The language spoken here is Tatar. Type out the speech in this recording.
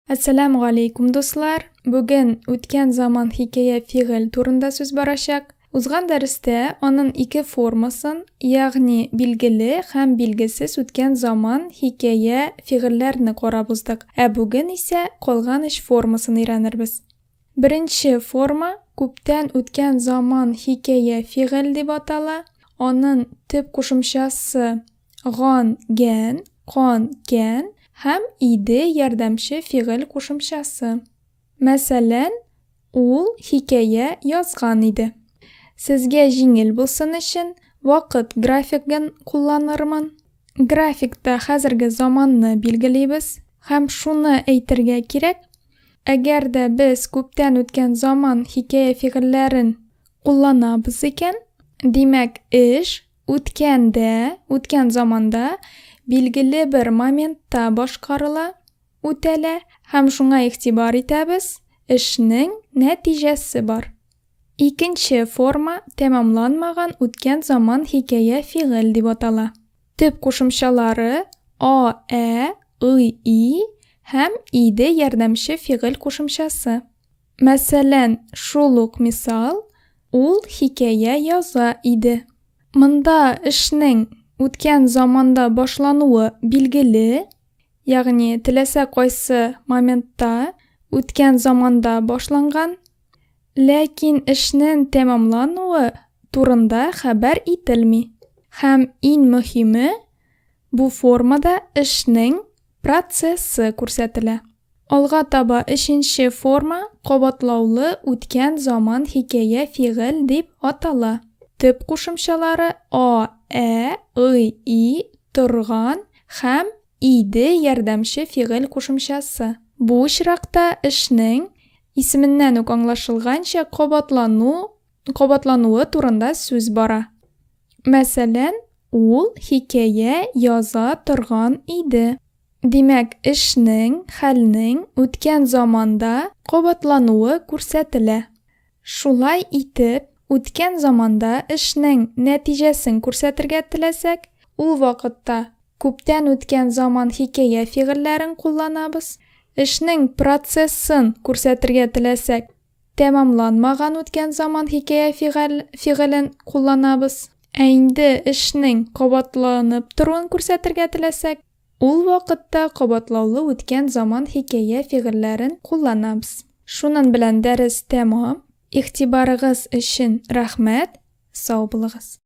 Әссәламү галәйкүм, дуслар! Бүген үткән заман хикәя фигыль турында сүз барачак. Узган дәрестә анын ике формасын, ягъни билгеле һәм билгесез үткән заман хикәя фигыльләрне карап уздык. Ә бүген исә калган өч формасын өйрәнербез. Беренче форма күптән үткән заман хикәя фигыль дип атала. Анын төп кушымчасы Ган, гән, кан, кән һәм иде ярдәмче фигыль кушымчасы. Мәсәлән, ул хикәя язган иде. Сезгә җиңел булсын өчен, вакыт графигын кулланырмын. Графикта хәзерге заманны билгелибез һәм шуны әйтергә кирәк, әгәр дә без күптән үткән заман хикәя фигыльләрен кулланабыз икән, димәк, эш Үткәндә, үткән заманда, билгеле бер моментта башкарыла, үтәлә һәм шуңа игътибар итәбез, эшнең нәтиҗәсе бар. Икенче форма тәмамланмаган үткән заман хикәя фигыль дип атала. Төп кушымчалары а, ә, ый, и һәм иде ярдәмче фигыль кушымчасы. Мәсәлән, шул ук мисал, Ул хикәя яза иде. Монда эшнең үткән заманда башлануы билгеле, ягъни теләсә кайсы моментта үткән заманда башланган, ләкин эшнең тәмамлануы турында хәбәр ителми. Һәм иң мөһиме, бу формада эшнең процессы күрсәтелә. Алга таба өченче форма кабатлаулы үткән заман хикәя фигыль дип атала. Төп кушымчалары а, ә, ый, и, торган һәм иде ярдәмче фигыль кушымчасы. Бу очракта эшнең, исеменнән үк аңлашылганча, кабатлану, кабатлануы турында сүз бара. Мәсәлән, ул хикәя яза торган иде. Димәк, эшнең, хәлнең үткән заманда кабатлануы күрсәтелә. Шулай итеп, үткән заманда эшнең нәтиҗәсен күрсәтергә теләсәк, ул вакытта күптән үткән заман хикәя фигыльләрен кулланабыз. Эшнең процессын күрсәтергә теләсәк, тәмамланмаган үткән заман хикәя фигылен кулланабыз. Ә инде эшнең кабатланып торуын күрсәтергә теләсәк, Ул вакытта кабатлаулы үткән заман хикәя фигыльләрен кулланабыз. Шунын белән дәрес тәмам. Игътибарыгыз өчен рәхмәт, сау булыгыз.